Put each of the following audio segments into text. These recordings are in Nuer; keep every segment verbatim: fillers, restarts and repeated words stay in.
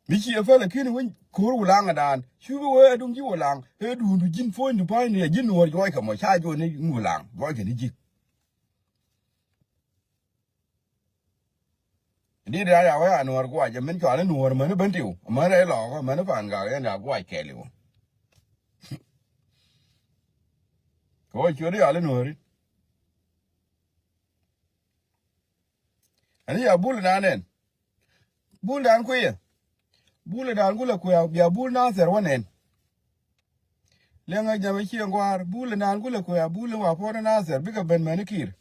Mi ciɛ päl ɛ ki̱n wä ko̱r Wulaŋ ɛ daan. Cu bi wee ɛ duŋ ji̱ Wulaŋ. Ɛ duundu ji̱n puɔ̱nydu pa̱nyni ɛ ji̱n Nuɔ̱ɔ̱r juɔc kɛ mɔ ca juɔc ni Wulaŋ. Juɔc kɛ ni ji̱. Di̱t ya ya wä ya Nuɔ̱ɔ̱r guac ɛ min cɔal i̱ Nuɔ̱ɔ̱r mäni Bentiu. Mäni rɛy Lɔɔkä mäni Pa̱a̱n Gak yɛn ya guac kɛɛliw. Kɛ wä ciöt i̱ yal i̱ Nuɔ̱ɔ̱ri. Ani ya bul nan ɛn. Bul dan kui̱ yɛ. Bul dan kulɛ kui̱ ya bia bul Nathɛr wä nɛn. Liɛŋɛ jam i̱ cieŋ gua̱a̱r bul dan kulɛ kui̱ ya bul in wa puɔ̱n Nathɛr bikɛ ben mäni Kiir.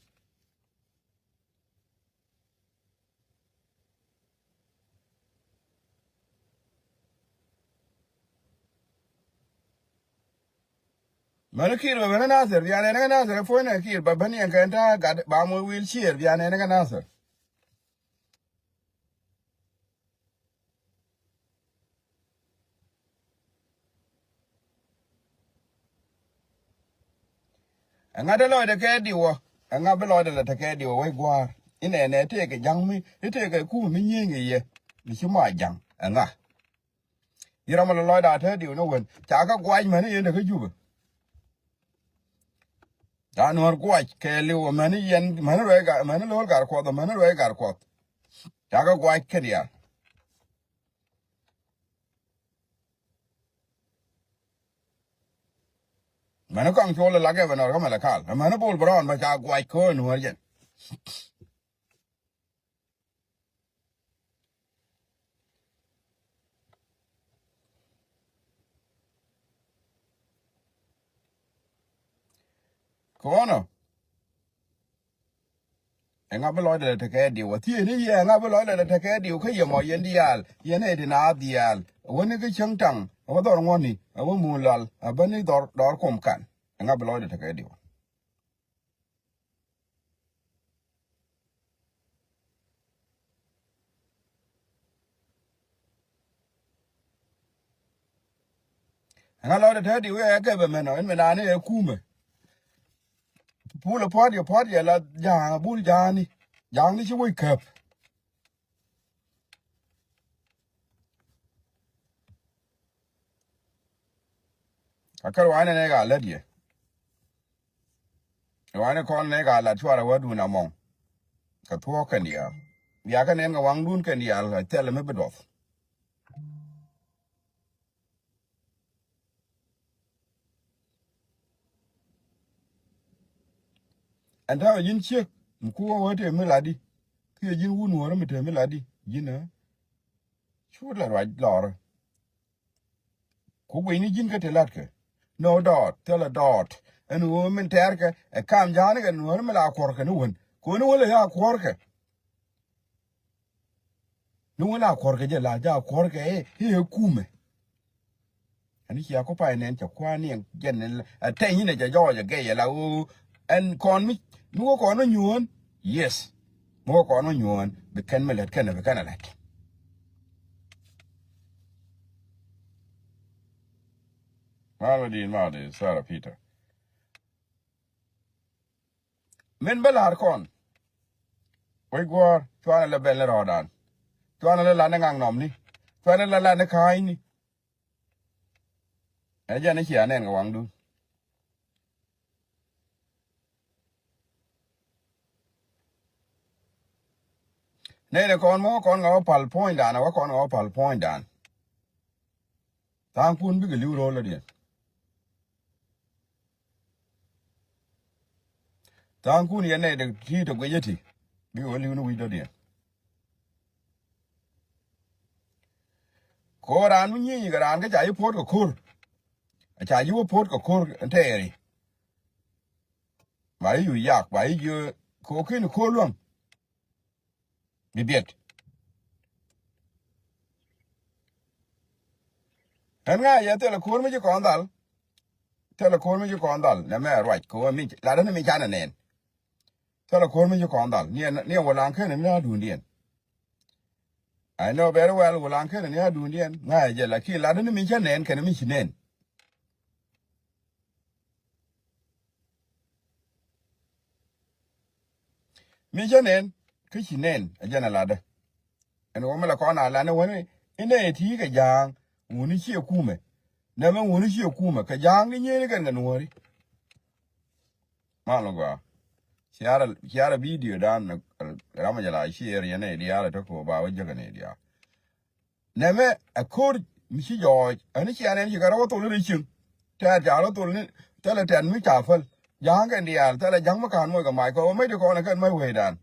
Mäni Kiir bɛ ben kä Nathɛr bia nɛn kä Nathɛr ɛ puɔ̱nɛ Kiir bɛ ben yɛn kɛn ta̱a̱ gat ba moc wil ciëër bia nɛn kä Nathɛr. Ɛŋa te lɔcdɛ kɛ diwɔ? Ɛŋa bi lɔcdɛ lɛ te kɛ diwɔ wec gua̱a̱r? Inɛ nɛ tëëkɛ ja̱ŋ mi i̱ tëëkɛ kum mi nyieny kɛ yɛ mi ci ma ja̱ŋ. Ɛŋa? Yi ram mi lɔ lɔcdɛ a te diw ni wen ca kä guac mäni yɛn te kä Jubɛ. Ca Nuɔ̱ɔ̱r guac kɛɛliw mäni yɛn mäni ruɛc gar mäni lo̱l gar kuɔth mäni ruɛc gar kuɔth. Ca kä guac kɛn ya. Mäni kɔŋ col ilak ɛ bɛ nɔr kä Malakal. Mäni Bol Brown bɛ ca guac ko̱o̱n Nuɔ̱ɔ̱r jɛn. Kɔnɔ. Ɛŋa bi lɔcdɛ lɛ tekɛ diw a thiee ni yɛ ɛŋa bi lɔcdɛ lɛ tekɛ diw kä yɛ mɔ yɛn diaal yɛn ɛ ti na diaal. Wä ni kä cäŋ taŋ wä dhɔr ŋuɔ̱ni wä muun lal a bä ni dhɔr dɔɔr kum kan. Ɛŋa bi lɔcdɛ tekɛ diw. Ɛŋa lɔcdɛ te diw ɛ kɛ bɛ mɛn ɔ in mi nani ɛ kumɛ. Pul ɛ puɔ̱t yɛ puɔ̱t yɛ la ja̱a̱ŋ bul ja̱a̱ni ja̱a̱ŋni ci wec käp. Akär wanɛ nɛ ka lät yɛ. Wanɛ kɔn nɛ ka lat cuarɛ wä dun amɔŋ. Kɛ thuɔ̱k kɛn diaal bia kɛ nɛn kɛ waŋdun kɛn diaal kɛ thɛl mi bi duɔth. Ɛn ta̱a̱ ji̱n ciek mi kuwä wä te mi lat di kiɛ ji̱n wun wä rä mi te mi lat di ji̱n ɛ. Cu lɛ ruac lɔrä. Ku guicni ji̱n kä ti la̱tkɛ. Nɔ dɔɔt thilɛ dɔɔt ɛn ɣöö min tɛɛrkɛ ɛ kam ja̱a̱nikɛ nuɔ̱ɔ̱ri mi la kuɔrkɛ ni wän. Kuɔni wä lɛ ya kuɔrkɛ. Ni wä la kuɔrkɛ jɛ la ja kuɔrkɛ i̱ i̱ ɛ kumɛ. Ɛn cia ku pay nɛn cɛ kua̱a̱n niɛŋ jɛn ɛ tɛny inɛ jɛ jɔɔc ɛ gɛy ɛ la ɣöö ɛn kɔn mi mi wä kɔn wä nyuɔ̱ɔ̱n. Yes. Mi wä kɔn wä nyuɔ̱ɔ̱n bi kɛn mi lät kɛn bi kɛn ɛ lät. Malɛ di̱i̱n malɛ di̱i̱n Sarah Peter. Min bä la̱r kɔn. Wec guɔ̱ɔ̱r cuanɛ lɛ bɛl ni rɔɔdan. Cuanɛ lɛ lat ni ŋaŋ nɔmni. Cuanɛ lɛ lat ni ka̱a̱cni. Ɛ jɛn i̱ cia nɛn kɛ waŋdun. Nɛnɛ kɔn mɔ kɔn ŋa wä pal puɔ̱nydan wä kɔn ŋa wä pal puɔ̱nydan. Tha̱a̱ŋkun bikɛ li̱w ro̱o̱l lɔdiɛn. Tha̱a̱ŋkun yɛn nɛy dek ti̱i̱ te guic ɛ ti bikɛ wä li̱w ni wi̱c lɔdiɛn. Ko̱o̱r raan mi nyieny kɛ raan kä ca ji̱ puɔ̱t kɛ ko̱r. A ca ji̱ wä puɔ̱t kɛ ko̱r ɛn tɛɛri. Ba ji̱ yuc yak ba ji̱ jiö ko̱o̱r ki̱n ko̱o̱r luäŋ. Bi biɛt. Ɛn ŋa̱c yɛ thilɛ ko̱o̱r mi ci kɔn dhal. Thilɛ ko̱o̱r mi ci kɔn dhal nɛ mɛ ruac kɛ ɣöö mi latdä ni mi canɛ nɛn. Thilɛ ko̱o̱r mi ci kɔn dhal ni ɛn ni ɛn wä laŋ kenɛ ni a duundiɛn. I know very well wä laŋ kenɛ ni a duundiɛn ŋa̱c yɛ jɛ lakin latdä ni mi cä nɛn kɛnɛ mi ci nɛn. Mi cä nɛn kä ci nɛn a jɛn a latdä. Ɛn wä mi la kɔn a latdä wäni Inɛ ti kɛ ja̱a̱ŋ wuni ciɛ kumɛ. Nɛmɛ wuni ciɛ kumɛ kɛ ja̱a̱ŋ ni nyieeni kɛn kɛ nuɔ̱ɔ̱ri. Mal gɔaa. Ciara, ciara video dan ram jɛ la share yɛn ɛ diaal ɛ tɔk kɛ ba wä jɛ kɛ nɛ diaal. Nɛmɛ ɛ ko̱r mi ci jɔɔc ɛn ci an ɛn ci kɛ rɔ wä thol in ri cieŋ. Tɛɛr ca rɔ thol ni thilɛ tɛn mi ca päl. Ja̱a̱ŋ kɛn diaal thilɛ ja̱ŋ mi ka̱n moc kɛ mac kɛ wä mec di kɔn ɛ kɛn mec wecdan.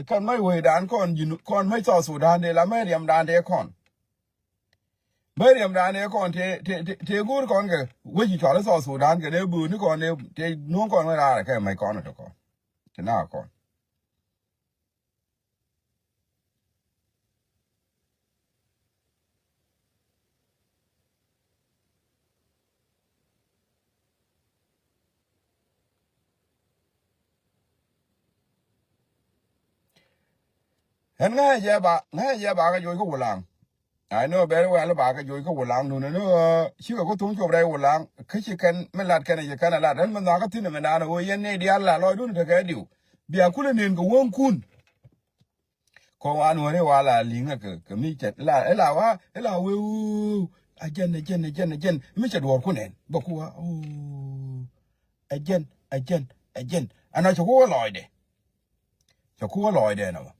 Kɛn mec wecdan kɔn ji̱n kɔn mec South Sudan dee la mec riɛmdan dee kɔn. Mec riɛmdan dee kɔn tëë tëë tëë go̱o̱r kɔn kɛ wec ci cɔal i̱ South Sudan kɛ dee bööni kɔn dee tëë nuɔ̱ŋ kɔn wec raar ɛ kɛ mec kɔn ɛ tɔk kɔn. Ti na kɔn. Ɛn ŋa̱cä jɛ ba ŋa̱cä jɛ ba kɛ joc kä Wulaŋ. I know very well ba kɛ joc kä Wulaŋ dun ɛn ɣöö cikɛ kä thuŋ cop rɛy Wulaŋ kä ci kɛn mi lat kɛn ɛ ci kɛn ɛ lat ɛn mi nhɔakä thi̱n ɛmɛ naan ɛ ɣöö yɛn nɛy diaal la lɔcdun tekɛ diw. Bia kulɛ nen kɛ wäŋkun. Kɔn wa nuɔ̱ɔ̱ri wa la li̱ŋä kɛ kɛ mi cɛ la ila wa ila wee wuu. A jɛn a jɛn a jɛn a jɛn mi cɛ duɔ̱ɔ̱rkun ɛn bɛ ku wa wuu. A jɛn a jɛn a jɛn ɛn a cɛ ku wä lɔcdɛ. Cɛ ku wä lɔcdɛ ɛn a wä.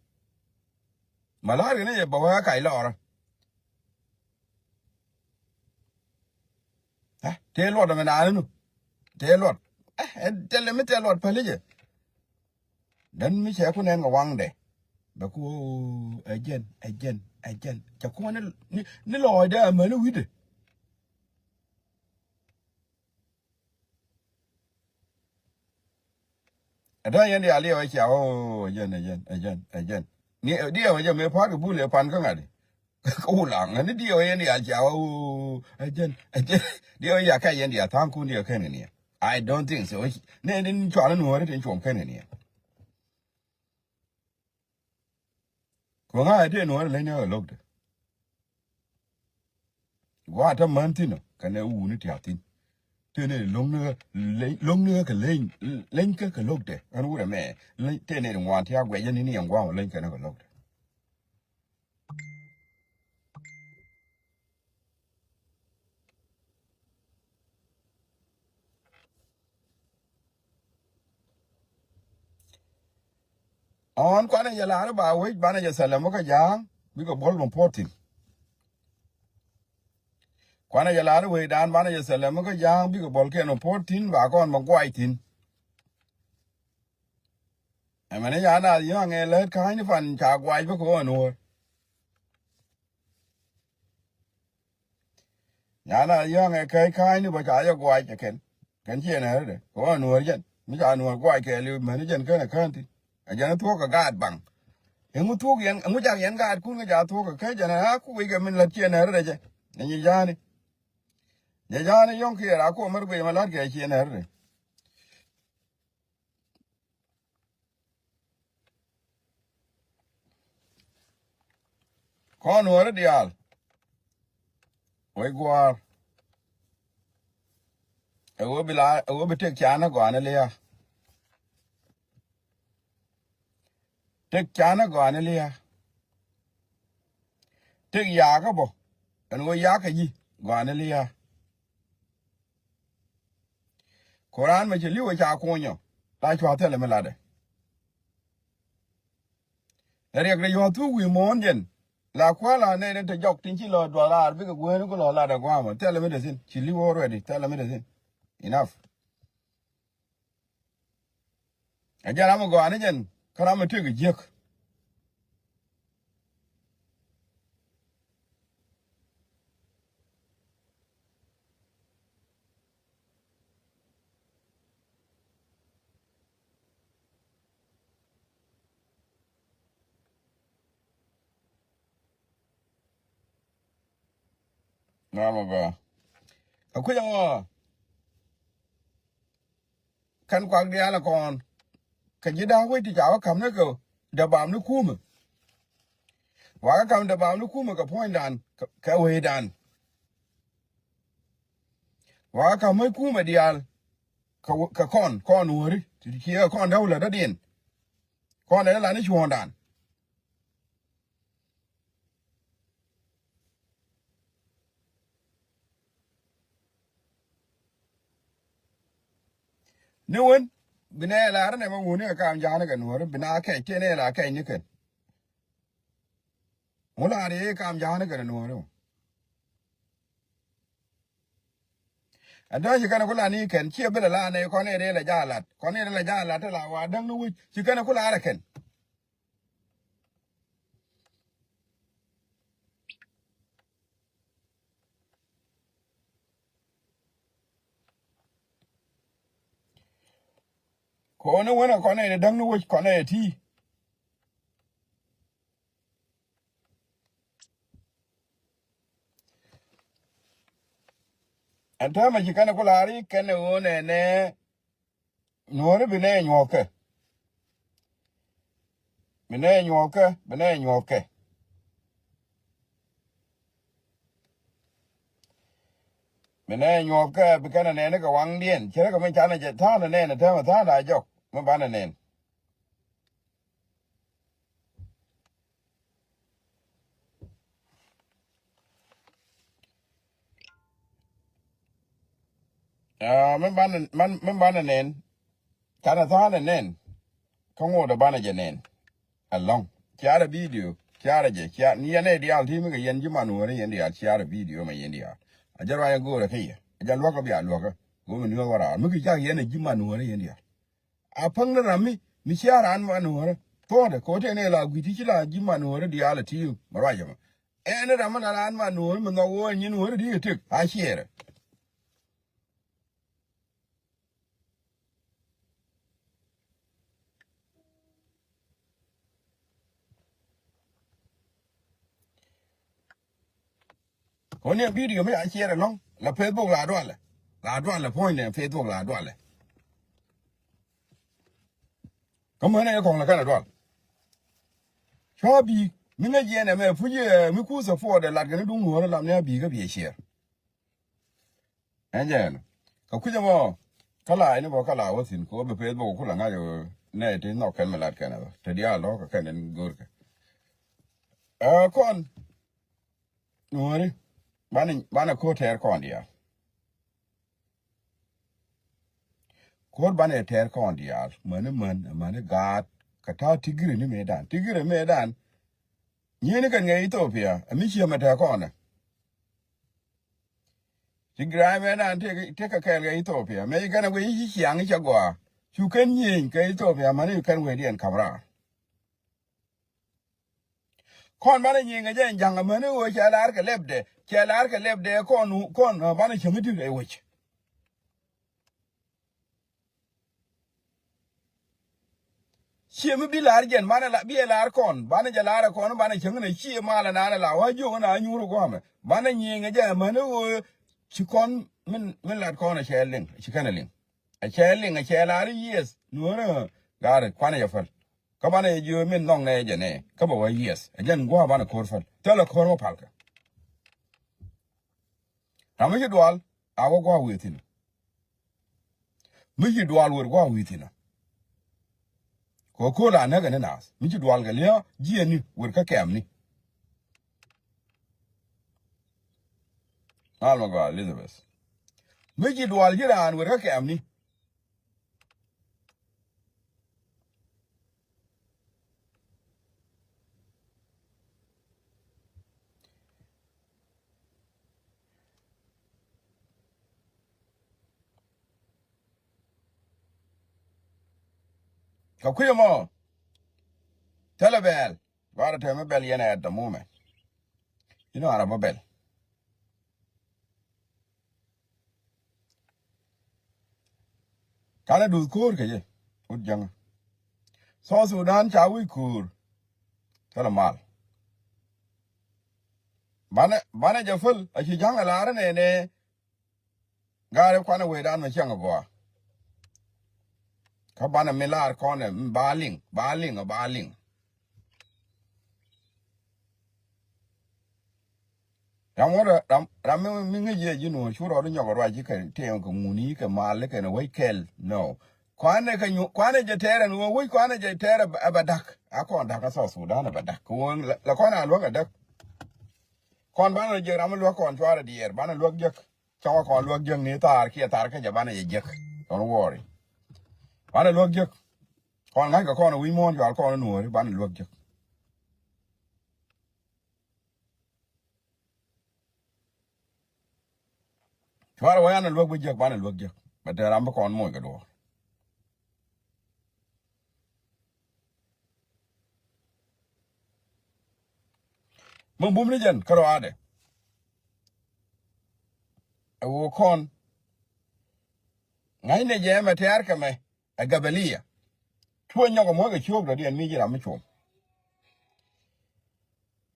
Ma la̱r kɛ ni jɛ bɛ wee a kac lɔɔrä. Tëë luɔt ɛmɛ naan nu tëë luɔt. Ɛ tɛlɛ mi tɛɛ luɔt päli jɛ. Dän mi cɛ ku nɛn kɛ waŋdɛ bɛ ku ɛ jɛn ɛ jɛn ɛ jɛn cɛ ku ni ni lɔɔcdɛ amäni wi̱cdɛ. Ɛ däŋ yɛn diaal diɛw ɛ cia ɣöö ɛ jɛn ɛ jɛn ɛ jɛn ɛ jɛn. Ni diɛw ɛ jɛn mëë pa̱a̱t kɛ bul ɛ pan kä ŋa̱di. Kä Wulaŋ ni diɛw yɛn diaal cia wä wuu ɛ jɛn ɛ jɛn. Diɛw ya kɛ yɛn diaal tha̱a̱ŋkun diɛw kɛn kɛ niɛ. I don't think so. Nɛ ni cual nuɔ̱ɔ̱ri tin cuɔm kɛn kɛ niɛ. Kɛ ŋa̱ ɛ tëë nuɔ̱ɔ̱ri leny ni ɣä lo̱kdɛ. Gua̱a̱ tä män thi̱n ɔ kɛnɛ wuni tia̱a̱ thi̱n. Tëë ni lo̱ŋ ni ɣä leny lo̱ŋ ni ɣä kɛ leny leny kä kɛ lo̱kdɛ. Ɣän wurɛ mɛ leny tëë ni ri ŋuan tia̱a̱ guɛcä ni ni yɛn gua̱a̱ wä leny kɛnɛ kɛ lo̱kdɛ. Ɔn kuanɛ jɛ la̱r ba wec banɛ jɛ thɛlɛ mi kä ja̱a̱ŋ bikɛ buɔl mi puɔ̱t thi̱n. Kuanɛ jɛ la̱r wecdan banɛ jɛ thɛlɛ mi kä ja̱a̱ŋ bikɛ buɔl kiɛn mi puɔ̱t thi̱n ba kɔn mi guac thi̱n. Ɛmɛni ca naath yɔ̱a̱ŋ ɛ lät ka̱a̱cni pan ca guac bä kɛ ɣöö nuɔ̱ɔ̱r. Ca naath yɔ̱a̱ŋ ɛ käc ka̱a̱cni bä ca jɛ guac ɛ kɛn kɛn ciɛ nääri dɛ kɛ ɣöö nuɔ̱ɔ̱r jɛn mi ca nuɔ̱ɔ̱r guac kɛɛliw mäni jɛn känɛ kään thi̱n. Ɛ jɛn ɛ thuɔ̱k kɛ gaat baŋ. Ɛŋu thuɔ̱k yɛn ɛŋu jak yɛn gaatkun kɛ ca thuɔ̱k kɛ kä jɛn ɛ ku wec kɛ min lät ciɛ nääri dɛ jɛ. Ɛ nyi ja̱a̱ni jɛ ja̱a̱ni yɔ̱ŋ kiɛ rak kuɔm mär guic ma la̱t kɛ ciɛ nääri dɛ. Kɔn nuɔ̱ɔ̱ri diaal wec gua̱a̱r. Ɛ ɣöö bi la ɛ ɣöö bi tëk canä gɔaa ni lia̱a̱. Tëk canä gɔaa ni lia̱a̱. Tëk yakä bä ɛn ɣöö yakä ji̱ gɔaa ni lia̱a̱. Ku raan mɛ cɛ li̱w ɛ ca kuɔnyɔ la cua thilɛ mi latdɛ. Ɛ riɛk rɛ yɔ̱ɔ̱th thuk wi̱i̱ muɔ̱ɔ̱n jɛn la kuäär la nɛy den te jɔk tin ci lɔ duɔth raar bikɛ gueeni ku lɔ latdɛ gua̱a̱mä thilɛ mi te thi̱n ci li̱w already thilɛ mi te thi̱n. Enough. Ɛ jɛn ram mi gɔaa ni jɛn kä ram mi tëk jiäk. Ram mi gɔaa. Ɛ kui̱c ɛŋɔ. Kɛn kuak diaal ɛ kɔn kɛ ji̱ da̱a̱k wec ti ca wä ka̱m ni kɛ dee bam ni kumɛ. Wakä ka̱m dee bam ni kumɛ kɛ puɔ̱nydan kɛ wecdan. Wakä ka̱m wec kumɛ diaal kɛ kɔn kɔn nuɔ̱ɔ̱ri ti ciɛ kɔn däwlä dädiɛn. Kɔn dee la ni cuɔ̱ɔ̱ŋdan. Ni wen bi nɛ lar nɛ mɛ wuni kɛ kam ja̱a̱ni kɛ nuɔ̱ɔ̱ri bi na kɛc tëë nɛ la kɛc ni kɛn. Ŋu lar yɛ kam ja̱a̱ni kɛ nuɔ̱ɔ̱ri. Ɛn täämɛ ci kɛn ku la ni kɛn ciɛ bi lɛ la nɛ kɔn nɛ rɛl ɛ ja̱a̱ lat kɔn nɛ rɛl ɛ ja̱a̱ lat ti la wa däŋ ni wi̱c ci kɛn ku la rɛ kɛn. Kɔn ni wen a kɔn ni däŋ ni wec kɔn ni ti. Ɛn täämɛ ci kɛn ku la̱r i̱ kɛn ɣöö nɛnɛ nuɔ̱ɔ̱ri bi nɛ nyuɔ̱thkɛ. Bi nɛ nyuɔ̱thkɛ bi nɛ nyuɔ̱thkɛ. Bi nɛ nyuɔ̱thkɛ bi kɛn ɛ nɛn kɛ waŋdiɛn cɛ rɛ kɛ mi canɛ jɛ tha̱a̱n ɛ nɛn ɛ täämɛ tha̱a̱n a jɔk mi banɛ nɛn. Min banɛ nɛn canɛ tha̱a̱n ɛ nɛn. Kä ŋot ɛ banɛ jɛ nɛn. Ɛlɔ̱ŋ ciarɛ bidio ciarɛ jɛ ciar ni yɛn ɛ diaal ti mi kɛ yɛn ji̱ man wääri yɛn diaal ciarɛ bidio mɛ yɛn diaal. A jɛ ruany ɛ go̱o̱rɛ kä yɛ a jɛ luäkä bia luäkä. Go̱o̱mɛ ni wä wä raar mi kɛ cak yɛn ɛ ji̱ man wääri yɛn diaal. A päŋ ni ram mi mi cia raan man nuɔ̱ɔ̱rä thuɔ̱ɔ̱dɛ kɛ ɣöö tëë ni la gui̱t ti ci la ji̱ man nuɔ̱ɔ̱rä diaal ɛ ti̱i̱ mɛ ruac ɛmɛ. Ɛn ni ram mi la raan man nuɔ̱ɔ̱rä mi nhɔk ɣöö nyin nuɔ̱ɔ̱rä di̱i̱t ɛ tëk a ciɛɛrɛ. Kɔn ni a bidio mi a ciɛɛr ɛlɔ̱ŋ la Facebook la dualɛ la dualɛ puɔ̱nydɛ Facebook la dualɛ. Kä mänɛ kɔŋ la kɛn a dual. Cua bi̱i̱k mi ŋäc yɛn ɛmɛ puc mi kuth a puɔt ɛ lat kɛn duŋ nuɔ̱ɔ̱r lam ni a bi̱i̱k kä biɛ ciɛɛr. Ɛn jɛ ɛn kɛ kui̱c ɛmɔ kä la ɛn bä kä la wä thi̱n kɛ wä bi Facebook ku la ŋa̱c nɛ ti nhɔk kɛn mi lat kɛn ɛ bä te diaal lɔ̱k kɛ kɛn ɛn görkɛ. Ɛ kɔn nuɔ̱ɔ̱ri banɛ banɛ ko̱r tɛɛr kɔn diaal. Ko̱r banɛ tɛɛr kɔn diaal mäni män mäni gaat kɛ ta̱a̱ ti̱giri ni mëëdan ti̱giri mëëdan. Nyieni kɛn ŋɛ Ethiopia ɛ mi ciɛ mɛ tɛɛr kɔn ɛ. Ti gira̱a̱c mɛ nan tekɛ kɛɛl kɛ Ethiopia mɛ ci kɛn a guic ci ciaŋ cɛ gɔaa. Cu kɛn nyieny kɛ Ethiopia mäni kɛn wecdiɛn ka̱m raar. Kɔn banɛ nyieny kɛ jɛ ɛn ja̱ŋ amäni ɣöö cɛ la̱r kɛ lɛpdɛ cɛ la̱r kɛ lɛpdɛ kɔn kɔn banɛ cäŋ i̱ ti rɛy wec. Ciɛ mi bi la̱r jɛn banɛ la bi ɛ la̱r kɔn banɛ jɛ la̱r ɛ kɔn banɛ cäŋ nɛ ciɛ malɛ nanɛ la wä jiök nɛ a nyuur ɛ gua̱a̱mɛ banɛ nyiëŋ ɛ jɛ amäni ɣöö ci kɔn min min lat kɔn ɛ cɛ liŋ ci kɛn ɛ liŋ. Ɛ cɛ liŋ ɛ cɛ la̱r i̱ yieth nuɔ̱ɔ̱rä ga̱r kuanɛ jɛ päl. Kä banɛ jɛ jiök min nhɔk nɛ jɛ nɛ kä bɛ wä yieth ɛ jɛn gua̱a̱ banɛ ko̱r päl thilɛ ko̱r wä palkɛ. Ram mi ci dual a wä gua̱a̱ wëë thi̱n. Mi ci dual wër gua̱a̱ wi̱i̱ thi̱n ɔ. Kɛ ko̱o̱l a näk ɛn naath mi ci dual kɛ lia̱a̱ jiɛni wër kä kɛmni. Mal ma gɔaa Elizabeth mi ci dual ji̱ raan wër kä kɛmni. Kɛ kui̱ ɛmɔ thilɛ bɛl gua̱a̱r tɛmɛ bɛl yɛn ɛ at the moment. Inɔ ara bä bɛl. Kanɛ duth ko̱o̱r kɛ jɛ wut jäŋä. South Sudan ca wi̱c ko̱o̱r. Thilɛ mal. Banɛ banɛ jɛ päl a ci ja̱ŋ a la̱r nɛnɛ. Ga̱a̱r i̱ kuanɛ wecdan mɛ cäŋ a gɔaa. Kä banɛ mi laar kɔnɛ mi ba liŋ ba liŋ a ba liŋ. Ram wä ram ram mi mi ŋäc yɛ ji̱ nuɔ̱ɔ̱r cu rɔɔd inyɔk ruac ji̱ kɛ tëë kɛ ŋuni kɛ mal kɛn wec kɛl nɔ. Kuanɛ kɛ nyuɔ̱k kuanɛ jɛ tɛɛr ɛn ɣöö wec kuanɛ jɛ tɛɛr ɛ bɛ da̱k a kɔn da̱k a South Sudan ɛ bɛ da̱k kɛ ɣöö la kɔn a luäk ɛ da̱k. Kɔn banɛ jɛ ram mi luäk kɔn cuarɛ diɛɛr banɛ luäk jek. Cɔŋ kɔn luäk jiäkni thaar kiɛ thaar kä jɛ banɛ jɛ jiäk. Don't worry. Banɛ luäk jek. Kɔn ŋa̱ckɛ kɔn wi̱i̱ muɔ̱ɔ̱n cɔal kɔn nuɔ̱ɔ̱ri banɛ luäk jek. Cuarɛ wä yan a luäk bi jiäk banɛ luäk jiäk. Bɛ tɛɛr ram bi kɔn moc kɛ duɔ̱ɔ̱r. Mi bum ni jɛn kä rɔaadɛ. Ɛ wä kɔn ŋa̱cnɛ jɛ mɛ tɛɛr kɛ mɛ. Ɛ gabaliya. Cuɔ nyɔk ɛmɔ kɛ ciöök dɔ̱diɛn mi ji̱ ram mi cuɔm.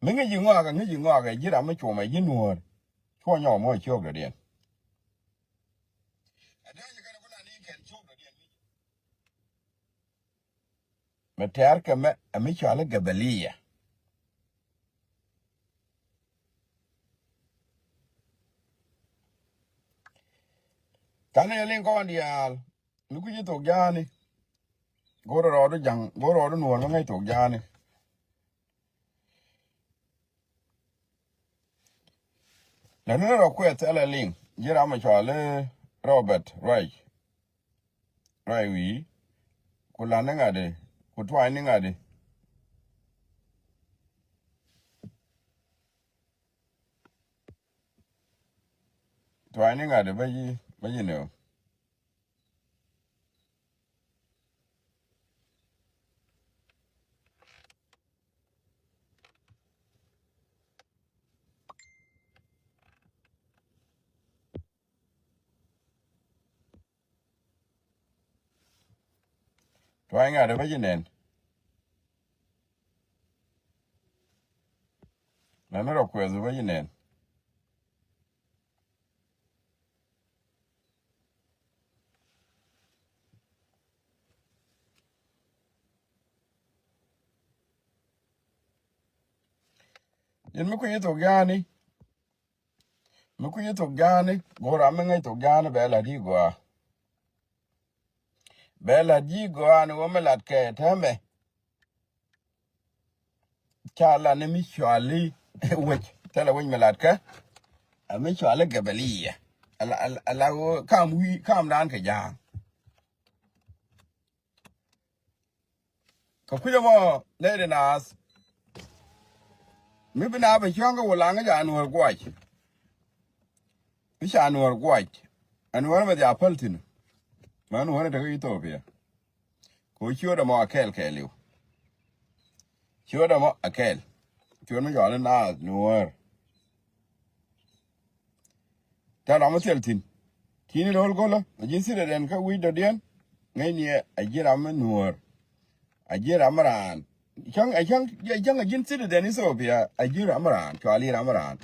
Mi ŋi̱ci ŋɔak ɛ ŋi̱ci ŋɔak ɛ ji̱ ram mi cuɔm ɛ ji̱ nuɔ̱ɔ̱r. Cuɔ nyɔk ɛmɔ ɛ ciöök dɔ̱diɛn. Mɛ tɛɛr kɛ mɛ ɛ mi cɔal i̱ gabaliya. Kanɛ liŋ kɔn diaal. Mi kui̱ci thok ja̱a̱ni. Go̱rɛ rɔɔdu ja̱ŋ go̱rɛ rɔɔdu nuɔ̱ɔ̱r mi ŋäc thok ja̱a̱ni. Lɛ ni rɔ kuɛth thilɛ liŋ ji̱ ram mi cɔal i̱ Robert Ruac. Ruac wi̱i̱ ku la̱t ni ŋa̱t i̱ ku tuany ni ŋa̱t i̱. Tuany ni ŋa̱t i̱ bä ji̱ bä ji̱ neu. Tuany ŋa̱t bä ji̱ nɛn. Nɛn rɔ kuɛth bä ji̱ nɛn. Yɛn mi kui̱ thok ja̱a̱ni. Mi kui̱ thok ja̱a̱ni go̱o̱r ram mi ŋäc thok ja̱a̱ni bɛ la̱t ji̱ gɔaa. Bɛ la̱t ji̱ gɔaa ni wä mi la̱t kɛ täämɛ. Ca la ni mi cuali wec thilɛ wec mi lat kä. A mi cuali gabaliya. Ala ala kam wi̱i̱ kam dan kɛ ja̱a̱ŋ. Kɛ kui̱ mɔ lady naath. Mi bi na bɛ cua̱ŋ kä wulaŋ ca nuɔ̱ɔ̱r guac. Bi ca nuɔ̱ɔ̱r guac. Ɛn wänä mɛ dhia päl thi̱n. Mɛ nuɔ̱ɔ̱r ni tekä Ethiopia. Kɛ ɣöö ciötdɛ mɔ a kɛɛl kɛɛliw. Ciötdɛ mɔ a kɛɛl. Ciöt mi cɔal i̱ naath nuäär. Tɛ̈ ram mi thil thi̱n. Ti̱n i̱ lo̱l go̱lä a ji̱n citizen kä wi̱c dɔ̱diɛn. Ŋäcni ɛ a ji̱n ram mi nuäär. A ji̱n ram mi raan. Cäŋ a cäŋ a ji̱n citizen Ethiopia a ji̱n ram mi raan cɔal i̱ ram mi raan.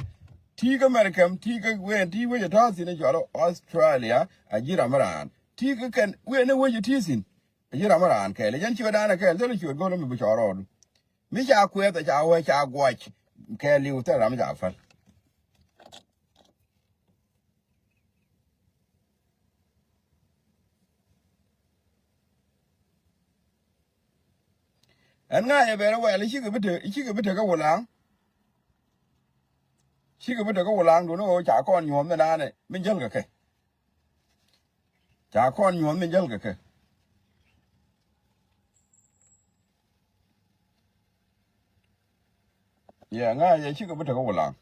Ti̱i̱ kä America ti̱i̱ kä wen ti̱i̱ wec a ta̱a̱ thi̱n i̱ cɔal Australia a ji̱n ram mi raan. Ti̱i̱ kä kɛn wen i̱ wec a ti̱i̱ thi̱n. A ji̱ ram mi raan kɛɛl ɛ jɛn ciötdan ɛ kɛɛl thilɛ ciöt go̱l mi bi cɔɔr rɔɔdu. Mi ca kuɛth ɛ ca wee ca guac kɛɛliw thilɛ ram mi ca päl. Ɛn ŋa̱c ɛ bɛr ɛ wɛl i̱ cikɛ bi te i̱ cikɛ bi te kä wulaŋ. Cikɛ bi te kä wulaŋ duundɛ ɣöö ca kɔn nyuɔ̱ɔ̱m mi naanɛ mi jäl kɛ kɛ. Ca kɔn nyuɔ̱ɔ̱n mi jäl kɛ kɛ. Yɛ ŋa̱cɛ cikɛ bi tekä wulaŋ.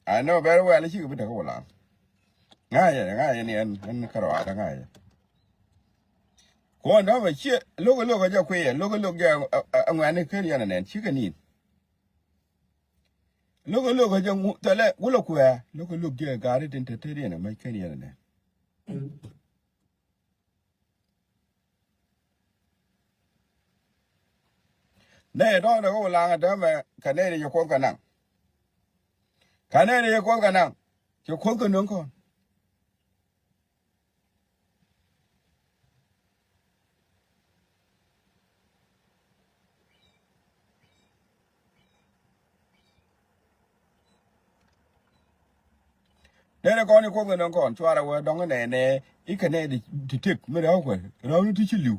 I know very well cikɛ bi tekä wulaŋ. Ŋa̱cɛ ŋa̱cɛ ni ɛn ɛn kärɔaadä ŋa̱cɛ. Kuɔn dɔ̱mɛ ciɛ lo̱k lo̱k jɛ kuiɛ lo̱k lo̱k jɛ. Ɛ ŋuɛ̈ni ken yɛn ɛnɛn cikɛ nin. Lo̱k lo̱k jɛ ŋu thɛlɛ wulɛ kuɛ lo̱k lo̱k jɛ gaari tin te tet yɛn ɛmɛ ken yɛn ɛnɛn. Nɛy tɔ̱ ni ɣöö laŋ ɛ täämɛ kɛ nɛy ti ci kuoth kɛ naŋ. Kɛ nɛy ti ci kuoth kɛ naŋ ci kuoth kɛ nöŋ kɔn. Nɛnɛ kɔn i̱ kuoth kɛ nöŋ kɔn cuarɛ wee dɔ̱ŋ nɛnɛ i̱ kɛ nɛy ti tëk mi rɛw kuɛ rɛw ni ti ci li̱w.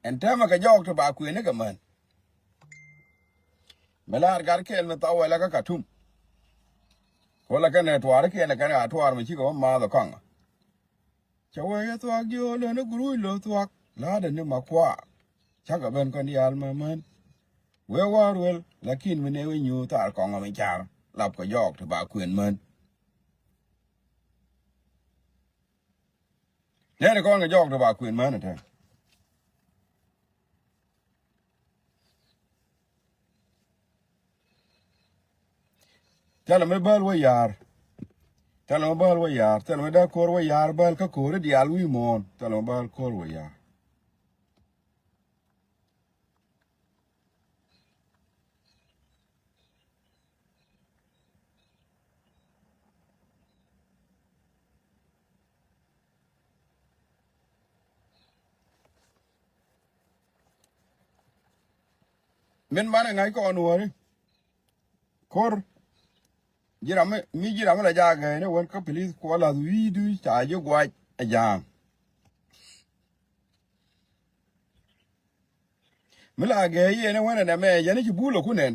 Ɛn täämɛ kɛ jɔɔk ti ba kuëëni kɛ män. Mi laar gat kɛl mi thawɛlɛ kä Katum. Kolɛ kɛn ɛ tuaar kiɛn ɛ kɛn a tuaar mi cikɛ wä maath ɛ kɔŋ. Cɛ wee yɛ thuak jiöl ɛn i̱ guruuc lo̱ thuak la̱a̱dɛ ni ma kuaar. Cakɛ ben kɔn diaal ma män. Wee wäär wel lakin mi nɛ wee nyuur thaar kɔŋ ɛ mi car lap kɛ jɔɔk ti ba kuën män. Nɛɛni kɔn kɛ jɔɔk ti ba kuën män ɛ tɛn. Thilɛ mi bäl wä ya̱a̱r. Thilɛ mi bäl wä ya̱a̱r. Thilɛ mi dee ko̱r wä ya̱a̱r bäl kä ko̱ri diaal wi̱i̱ muɔ̱ɔ̱n. Thilɛ mi bäl ko̱r wä ya̱a̱r. Min banɛ ŋa̱c kɔn nuɔ̱ɔ̱ri. Ko̱r. Ji̱ ram mi, mi ji̱ ram mi la jaak gɛɛni wän kä pilis kuɔ lath wi̱i̱du ca ji̱ guac a ja̱a̱ŋ. Mi la gɛɛ yɛn i̱ wänɛ nɛmɛ yɛn i̱ ci bulä ku nɛn.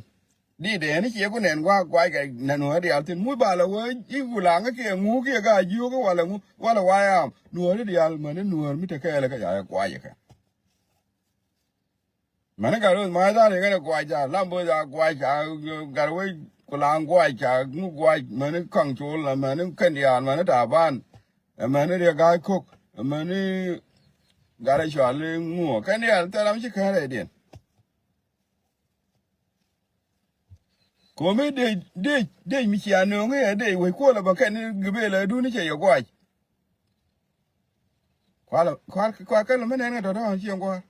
Di dee yɛn i̱ ciɛ ku nɛn gua̱a̱k gua̱a̱c kɛ nɛn wä diaal thi̱n muc bal a wee i̱ ku laŋ i̱ kiɛ ŋu kiɛ ka jiök i̱ walɛ ŋu walɛ wayam nuɔ̱ɔ̱ri diaal mäni nuɔ̱ɔ̱r mi te kɛɛl i̱ kä ca yɛ gua̱a̱c ikɛ. Mäni gat ro̱th ma̱a̱c da̱a̱r ikɛn i̱ gua̱a̱c ca lam bo̱o̱th a gua̱a̱c ca gat wec ku laŋ gua̱a̱c ca ŋu gua̱a̱c mäni kaŋ col mäni kɛn diaal mäni ta̱a̱ ban. Amäni riɛk ga̱a̱c ko̱k amäni gat a cual i̱ ŋuɔ kɛn diaal thil ram ci kɛn rɛydiɛn. Ko̱mi dec dec dec mi cia nööŋi ɛ dec wec kuɔl ɛ bä kɛn gibel ɛ duni cɛ yɛ guac. Kual kual kual kɛn lɛ mi nɛn kɛ tɔ̱tɔ̱ ɣän cieŋ kua̱r.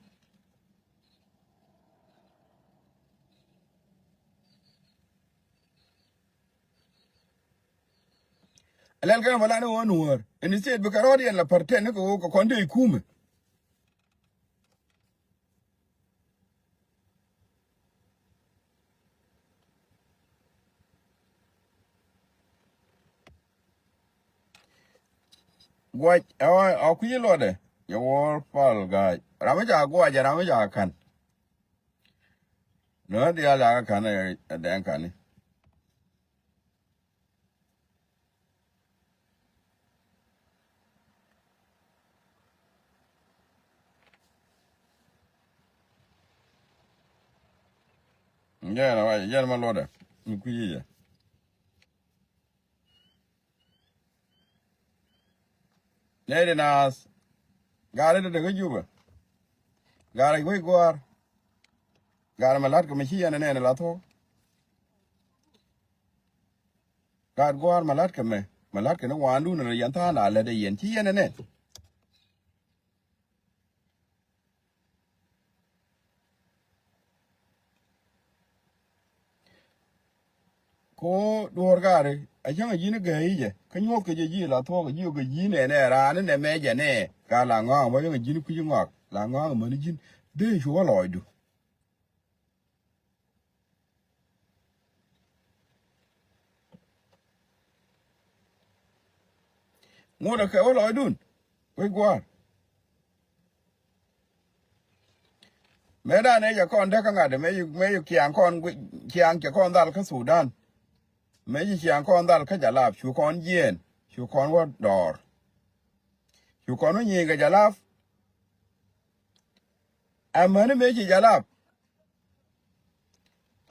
Alɛl kɛn bä lan i̱ ɣän nuäär in state bikɛ rɔɔd yɛn la pärtɛn ni kɛ ɣöö kɛ kɔn dee i̱ kumɛ. Guac ɛ ɔ kui̱ luɔtdɛ yɛ wuɔr pal ga̱a̱c ram mi ca guac ɛ ram mi ca ka̱n. Nööŋ diaal ca ka̱n ɛ dɛŋ ka̱ni. Jɛn a wacɛ jɛn ma luɔtdɛ mi kui̱ yɛ. Nɛy di naath gaari di dek kä Jubɛ. Gaari wec gua̱a̱r. Gaari ma la̱t kɛ mi ci yɛn ɛ nɛn ɛ la thuɔ̱k. Gaat gua̱a̱r ma la̱tkɛ mɛ ma la̱tkɛ ni wa̱a̱ndun ala yɛn tha̱a̱ŋ a lät ɛ yɛn ci yɛn ɛ nɛn. Ko duɔ̱ɔ̱r gaari a cäŋ a ji̱n i̱ gɛɛ i̱ jɛ kä nyuɔ̱thkɛ jɛ ji̱ la thuɔ̱k a ji̱ ɔ kɛ ji̱n ɛ nɛ raan inɛ mɛ jɛ nɛ ka la ŋɔ̱a̱ŋ bä cäŋ a ji̱n kui̱c ŋɔak la ŋɔ̱a̱ŋ amäni ji̱n dee cuɔ lɔɔcdu. Ŋot ɛ kɛ wä lɔcdun wec gua̱a̱r. Mëë dan ëë cɛ kɔn däk kä ŋa̱t mëë mëë ciaŋ kɔn ciaŋ cɛ kɔn dhal kä Thudan. Mëë ci ciaŋ kɔn dhal kä Jalap cu kɔn jiɛɛn cu kɔn wä dɔɔr. Cu kɔn wä nyiëëŋ kɛ Jalap. Amäni mëë ci Jalap.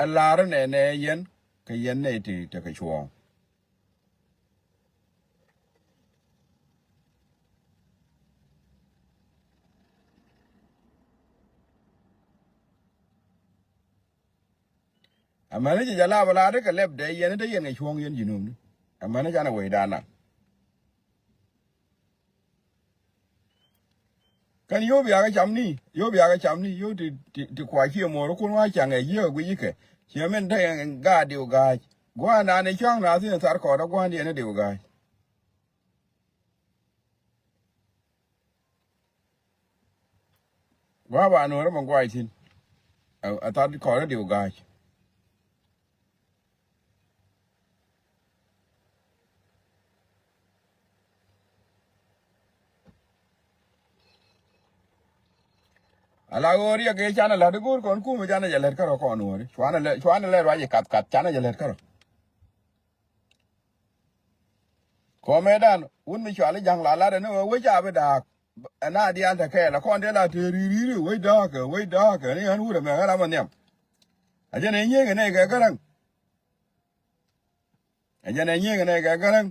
Ɛ la̱r nɛnɛ yɛn kɛ yɛn nɛy ti tekɛ cuɔ̱ɔ̱ŋ. Amäni ci Jalap ɛ la̱r kɛ lɛpdɛ yɛn te yɛn kɛ cuɔ̱ɔ̱ŋ yɛn ji̱ nööŋni. Amäni canɛ wecdan naŋ. Kɛn yio̱w bia kɛ camni yio̱w bia kɛ camni yio̱w ti ti ti kua ciɛ muɔɔr kun wa caŋɛ yiëë guic ikɛ. Ciɛ min te gaat diw ga̱a̱c gua̱a̱r naan i̱ cua̱ŋ naath thi̱n thar kɔɔt a gua̱a̱r diɛn i̱ diw ga̱a̱c. Gua̱a̱r ba nuɔɔr mɛ gua̱a̱c thi̱n. A thar kɔɔt a diw ga̱a̱c. Ala ɣöö riɛk ëë canɛ la̱t i̱ go̱o̱r kɔn kumɛ canɛ jɛ lät kärɔ kɔn ɣööri. Cuanɛ lɛ, cuanɛ lɛ ruac i̱ kath kath canɛ jɛ lät kärɔ. Kɔmɛ dan wut mi cual i̱ ja̱ŋ la lat ɛn ɣöö wec a bi da̱a̱k. Ɛn a diaal te kɛɛl ɛ kɔn dee la te ri̱i̱ri̱i̱ri wec da̱a̱kɛ wec da̱a̱kɛ ni ɣän wut ɛmɛ ɣän ram ɛ nhiam. A jɛn ɛ nyiëëŋ ɛn ɛ kɛ Gäräŋ. Ɛ jɛn ɛ nyiëëŋ ɛn ɛ kɛ Gäräŋ.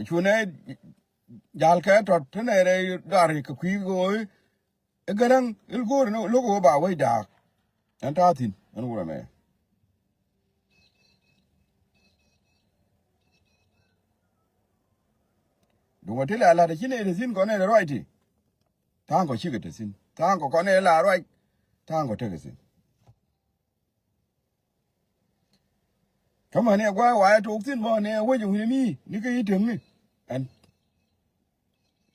Cu nɛ ja̱l kɛ tɔt te nɛ rɛy dɔar kɛ kui̱ ɣöö i̱ Gäräŋ i̱ go̱o̱r ni lo̱k ɣöö ba wec da̱a̱k. Ɛn ta̱a̱ thi̱n ɛn wurɛ mɛ. Duŋ ɛ ti lɛ la̱t ɛ ci nɛ te thi̱n kɔn nɛ ruac ti. Tha̱a̱ŋ kɔ cikɛ te thi̱n tha̱a̱ŋ kɔ kɔn nɛ la ruac. Tha̱a̱ŋ kɔ tekɛ thi̱n. Kä mäni ɛ gua̱a̱c wa̱a̱ ɛ tok thi̱n bä ni ɛ wec ɛ wi̱ni mi ni kä yi temni. Ɛn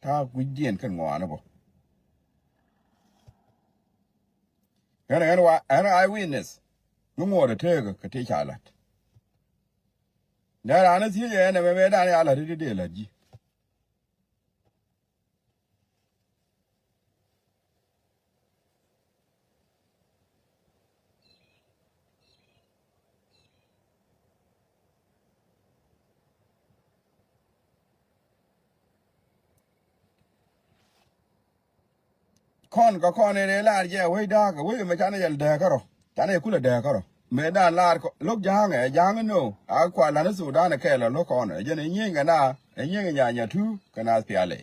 ta̱a̱ gui̱cdiɛn kɛn ŋɔaani bä. Ɛn ɛn wa ɛn eye witness. Mi ŋuɔ̱t ɛ teekä kɛ tëë ca la̱t. Nɛ raan ɛ thiec ɛ ɛn ɛmɛ mɛ dan ya la̱t ɛ ti dee la̱t ji̱. Kɔn kä kɔn in rëë laar jɛ wec da̱a̱kä wec mɛ canɛ jɛ dääkä rɔ. Canɛ jɛ kulɛ dääkä rɔ. Mëë dan laar kɔ lo̱k ja̱a̱ŋɛ ɛ ja̱a̱ŋ ino̱o̱ a kual la̱n i̱ Thudan ɛ kɛɛl ɛ lo̱k kɔn ɛ jɛn ɛ nyieny kɛ na ɛ nyieny kɛ nyanya tu kɛ na thialɛ.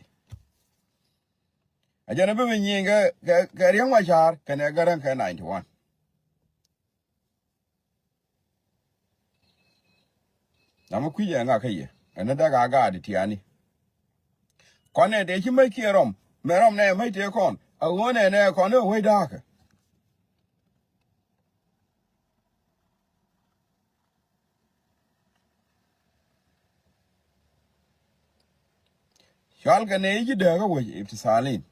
Ɛ jɛn ɛ bi mi nyieny kɛ kɛ Riɛk Macar kɛnɛ Gäräŋ kɛ ninety one. Namä kui̱c ɛ ŋakä yɛ ɛn ni däk a gaat tiani. Kɔn nɛ dee ci mäc kiɛ rɔm mɛ rɔm nɛ mäc tëë kɔn a ɣöö nɛ nɛ kɔn ni wec da̱a̱kä. Cual kɛ nɛ i̱ ji̱ dääkä wec ibtisalin.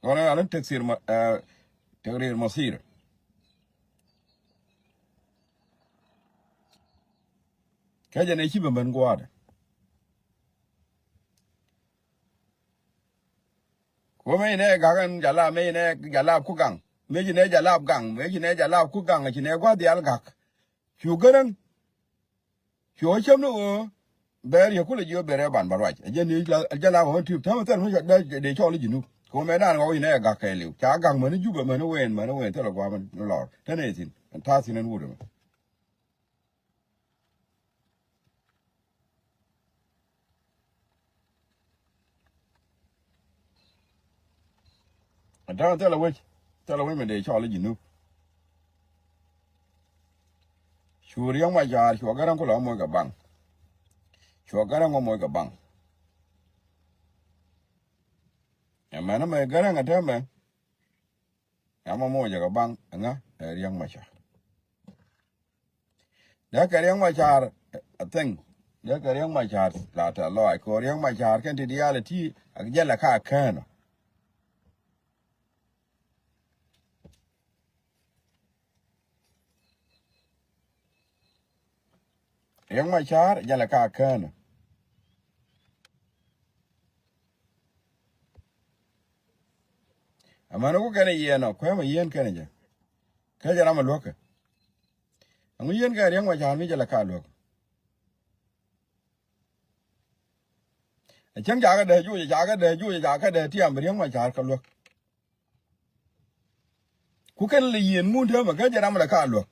Ɣɔn ɣɔn tɛksir ma, eh, tɛkrir masir. Kɛ jɛ nɛ ci bɛ mɛn gua̱a̱dɛ. Kuɔ mëë nɛ gak ɛn jalap mëë nɛ jalap ku gaŋ mëë ci nɛ jalap gaŋ mëë ci nɛ jalap ku gaŋ ci nɛ gua̱a̱th diaal gak. Cu Gäräŋ. Cuɔ cäm ni ɣöö bɛɛr yɛ kulɛ jiɔ bɛɛr ɛ ban ba ruac ɛ jɛ ni jɛ la ɣɔn tip täämɛ thil mi dee cɔl i̱ Jinub. Kɛ ɣöö mɛ naan ɣɔk inɛ ɛ gak kɛɛliw ca gak mäni Jubɛ mäni ween mäni ween thilɛ gua̱a̱p ni lɔr tɛn ɛ thi̱n ɛn ta̱a̱ thi̱n ɛn wut ɛmɛ. Ɛ täämɛ thilɛ wec thilɛ wec mi dee cɔl i̱ Jinub. Cu Riɛk Macar cuɔ Gäräŋ kulɛ ɣä moc kɛ baŋ. Cuɔ Gäräŋ ɣä moc kɛ baŋ. Ɛ mɛn mɛ Gäräŋ ɛ täämɛ. Ɛ mɛ moc kɛ baŋ ɛ ŋä ɛ Riɛk Macar. Dee kɛ Riɛk Macar, I think dee kɛ Riɛk Macar la tɛ lɔac kɛ ɣöö Riɛk Macar kɛn ti diaal ɛ ti ak jɛl ɛ ka kään ɔ. Riɛk Macar jɛl ɛ ka kään ɔ. Amäni ku kɛn ɛ yiɛn ɔ kuɛmɛ yiɛn kɛn ɛ jɛ. Kä jɛ ram ɛ luäkɛ. Aŋu yieen kɛ Riɛk Macar mi jɛ lɛ ka luäk. Ɛ cäŋ ca kɛ dee juuc ca kɛ dee juuc ca kɛ dee tiam bi Riɛk Macar kɛ luäk. Ku kɛn lɛ yieen ŋun täämɛ kä jɛ ram lɛ ka luäk.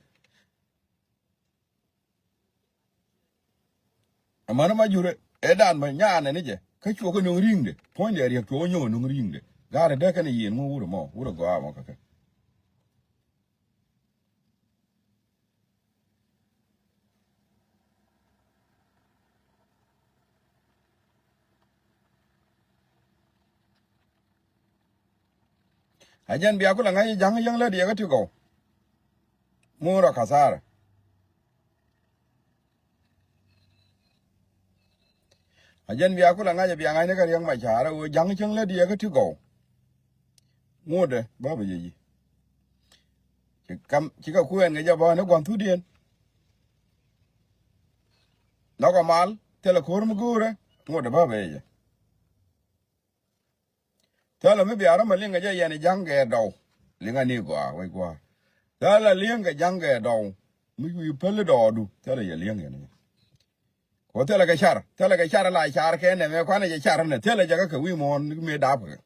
Amäni ma jurɛ ɛ dan bä nyaanɛ ni jɛ kä cuɔkɛ no̱ŋ ri̱i̱ŋdɛ puɔ̱nydɛ Riɛk cuɔkɛ nyo̱o̱ŋ no̱ŋ ri̱i̱ŋdɛ. Ga̱rɛ dee kɛn yieen ŋun wurɛ mɔ wurɛ gɔaa mɔ kɛ kɛ. A jɛn bia kulɛ ŋa̱c ja̱ŋ yäŋ lät yɛ kä ti gɔw. Muurɔ kathara. A jɛn bia kulɛ ŋa̱c a bia ŋa̱cni kɛ Riɛk Macar ɛ ɣöö ja̱ŋ cäŋ lät yɛ kä ti gɔw. Ŋuudɛ bä bɛ jɛ ji̱. Ci kam cikɛ kuɛɛn kɛ jɛ bä ni gua̱n thudiɛn. Nhɔkɛ mal thilɛ ko̱r mi go̱o̱rɛ ŋuudɛ bä bɛ jɛ. Thilɛ mi bia rɔm a liŋ kɛ jɛ yɛn ja̱ŋ kɛ dɔw. Liŋ a ni gɔaa wec gua̱a̱r. Thilɛ liŋ kɛ ja̱ŋ kɛ dɔw. Mi wi̱i̱ päli dɔɔdu thilɛ yɛ liŋ yɛn. Kɛ thilɛ kɛ car, thilɛ kɛ car la car kɛ nɛ mɛ kuanɛ jɛ car nɛ thilɛ jɛ kä kɛ wi̱i̱ muɔ̱ɔ̱n mi dap kɛ.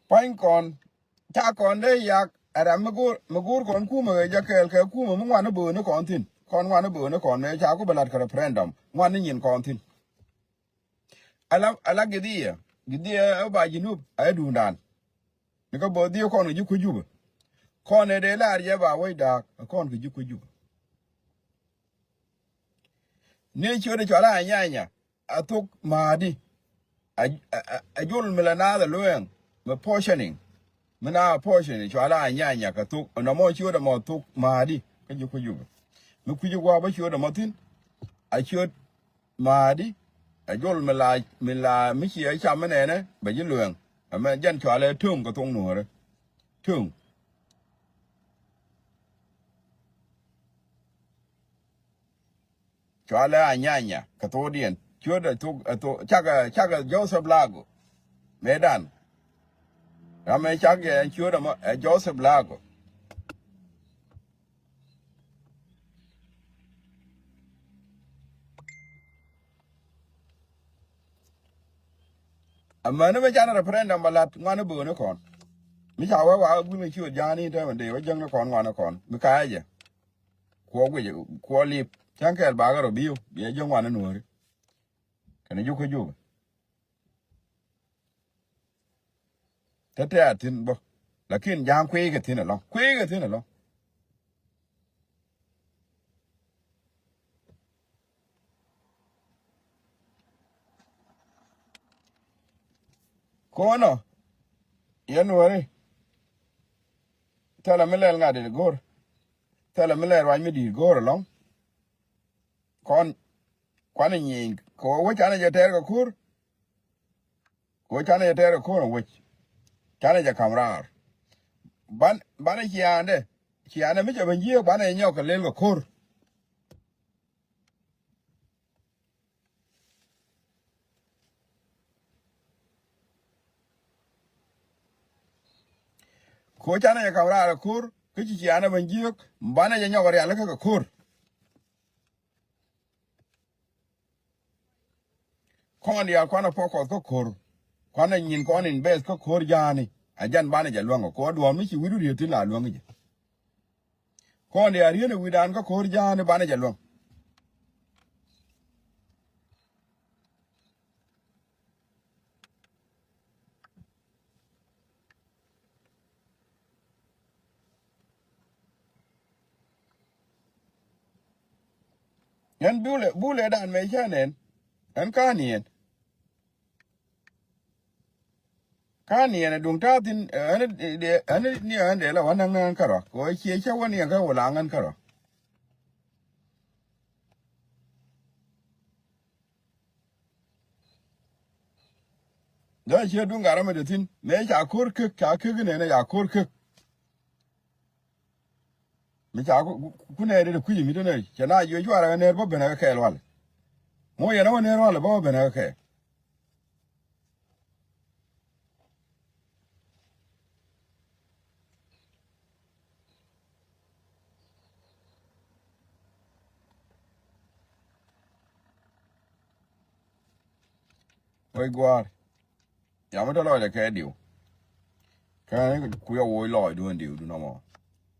Pua̱ny kɔn ca kɔn dee yak ɛ ram mi go̱o̱r, mi go̱o̱r kɔn kumɛ kɛ jɛ kɛɛl kɛ kumɛ mi ŋuan ni bööni kɔn thi̱n. Kɔn ŋuan ni bööni kɔn mëë ca ku bɛ lat kɛ referendum ŋuan ni nyin kɔn thi̱n. Ala, ala gidhiɛ, gidhiɛ ɛ ba Jinub ɛ duundan. Ni kä bä dhiɛ kɔn kɛ ji̱ kui̱ Jubɛ. Kɔn ɛ dee lar jɛ ba wec da̱a̱k ɛ kɔn kɛ ji̱ kui̱ Jubɛ. Ni ciöt ɛ cɔal a nyanya a thok ma̱a̱di. A, a, a, a jol mi la naath a lueŋ mi portioning. Mi na portioning cɔal a nyanya kɛ thok nɔmɔ ciöt ɛmɔ thok ma̱a̱di kä ji̱ kui̱ Jubɛ. Mi kui̱ ji̱ gua̱a̱ bä ciöt ɛmɔ thi̱n. A ciöt ma̱a̱di a jol mi la, mi la mi ci ɛ cam mi nɛnɛ bɛ ji̱ lueŋ. Ɛmɛ jɛn cɔalɛ töŋ kɛ thok nuɔ̱ɔ̱rɛ. Töŋ. Cɔalɛ a nyanya kɛ thokdiɛn ciöt ɛ thok, ɛ thok cakɛ, cakɛ Joseph Lagu. Mëëdan ram ɛ cak yɛ ciöt ɛmɔ ɛ Joseph Lagu. Amäni mi canɛ referendum bä lat ŋuani bööni kɔn. Mi ca wee wa gul mi ciöt ja̱a̱ni te mi dee wä jäŋni kɔn ŋuani kɔn mi ka̱a̱cɛ. Kuɔ guic kuɔ lip cäŋ kɛɛl bakɛ rɔ biu biɛ jɛ ŋuani nuɔ̱ɔ̱ri. Kɛnɛ juk kä juk. Te tɛ̈r thi̱n bä. Lakin ja̱a̱ŋ kueekɛ thi̱n ɛlɔ̱ŋ. Kueekɛ thi̱n ɛlɔ̱ŋ. Ko̱nɔ yɛn weri. Thilɛ mi lɛl ŋa̱t go̱r. Thilɛ mi lɛl ruac mi di̱i̱t go̱r ɛlɔ̱ŋ. Kɔn kuanɛ nyieny kɛ wä wä canɛ jɛ tɛɛr kɛ ko̱r. Kɛ wä canɛ jɛ tɛɛr kɛ ko̱r wec. Canɛ jɛ ka̱m raar. Ban, banɛ ciaandɛ. Ciaandɛ mi cɛ ben jiääk banɛ jɛ nyɔk kɛ lel kɛ ko̱r. Kɛ wä canɛ jɛ ka̱m raar kɛ ko̱r kä ci ciaandɛ ben jiääk banɛ jɛ nyɔk kɛ rialikä kɛ ko̱r. Kɔn diaal kuanɛ focus kä ko̱r. Kuanɛ nyin kɔn invest kä ko̱r ja̱a̱ni. A jan banɛ jɛ luäŋ kɛ ko̱r duɔ̱ɔ̱r mi ci wi̱du riet thi̱n la luäŋ jɛ. Kɔn diaal riet wi̱dan kä ko̱r ja̱a̱ni banɛ jɛ luäŋ. Yɛn bulɛ, bulɛ dan mɛ cä nɛn. Ɛn ka̱n yɛn. Ka̱n yɛn ɛ duŋ ta̱a̱ thi̱n, ɛn, ɛn, ɛn, ni ɛn dee la wä näŋ näŋ kärɔ. Kɛ ɣöö ciɛ cä wä ni ɛn kä wä la ŋän kärɔ. Dee ciɛ duŋ gat ram mi dee thi̱n mëë ca ko̱r kek, ca kek inɛnɛ ca ko̱r kek. Mi ca ku, ku, ku nɛɛr dee kui̱c mi te nɛy cɛ na jiɔ juarɛ kɛ nɛɛr bä ben ɛ kɛ kɛɛl walɛ. Ŋuɔ yɛn ɛ wä nɛɛr walɛ bä wä ben ɛ kɛ kɛɛl. Wec gua̱a̱r. Yam mi te lɔcdɛ kɛ diw. Kä ku yɛ woc lɔcduɔ̱n diw du nɔmɔ.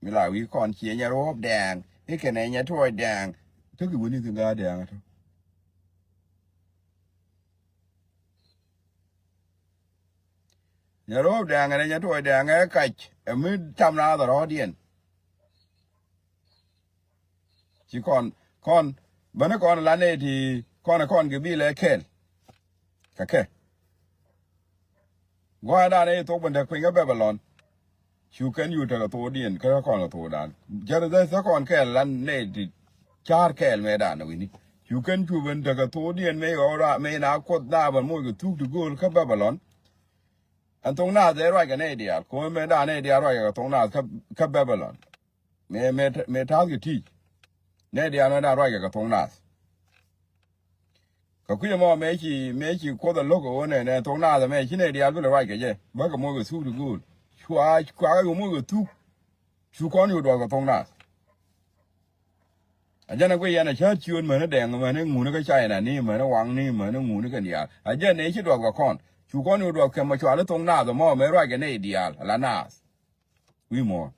Mi la wi̱i̱ kɔn ciɛ nyɛ ruɔ̱p dɛɛŋ i̱ kɛnɛ nyɛ tuɔɔc dɛɛŋ. Tek i̱ wä ni thi̱n gaa dɛɛŋ ɛ tɔ. Nyɛ ruɔ̱p dɛɛŋ ɛn ɛ nyɛ tuɔɔc dɛɛŋ ɛ kac ɛ mi tam naath ɛ rɔ̱ɔ̱diɛn. Ci kɔn, kɔn bäni kɔn la nɛy ti Pan kɔn gabilɛ kɛɛl. Kɛ kɛ gua̱a̱dan ɛ thok ben däk piny kä Babilon. Cu kɛn yut tekɛ thokdiɛn kä kɔn kɛ thokdan. Jɛr dhɛ thä kɔn kɛɛl lan nɛ ti ca̱r kɛɛl mɛ dan wi̱ni. Cu kɛn cu ben tekɛ thokdiɛn mɛ ɣɔw ra mɛ na Kuoth na ben moc kɛ thuk ti gööl kä Babilon. Ɛn thok naath ɛ ruac kɛ nɛ diaal. Ko̱ mɛ dan nɛ diaal ruac kɛ thok naath kä, kä Babilon. Mëë, mëë, mëë ta̱a̱th kɛ ti̱i̱c. Nɛ diaal mɛ dan ruac kɛ kɛ thok naath. Kɛ kui̱ ɛmɔ mëë ci, mëë ci Kuoth ɛ lo̱k ɛ ɣöö nɛ, nɛ thok naath ɛmɛ ci nɛ diaal bi lɛ ruac kɛ jɛ. Bä kɛ moc kɛ thuk ti gööl. Cua, cua kɛ moc kɛ thuk. Cu kɔn yo̱o̱ duɔth kɛ thok naath. A jɛn ɛ guiy yɛn a cäät ciöön mäni dɛŋ, mäni ŋuni kä China ni, mäni waŋ ni, mäni ŋuni kɛn diaal. A jɛn ɛ ci duɔth kɛ kɔn. Cu kɔn yo̱o̱ duɔth kɛ mɛ cuali thok naath ɛmɔ mëë ruac kɛ nɛ diaal. Ala naath. Wi̱i̱ muɔ̱ɔ̱n.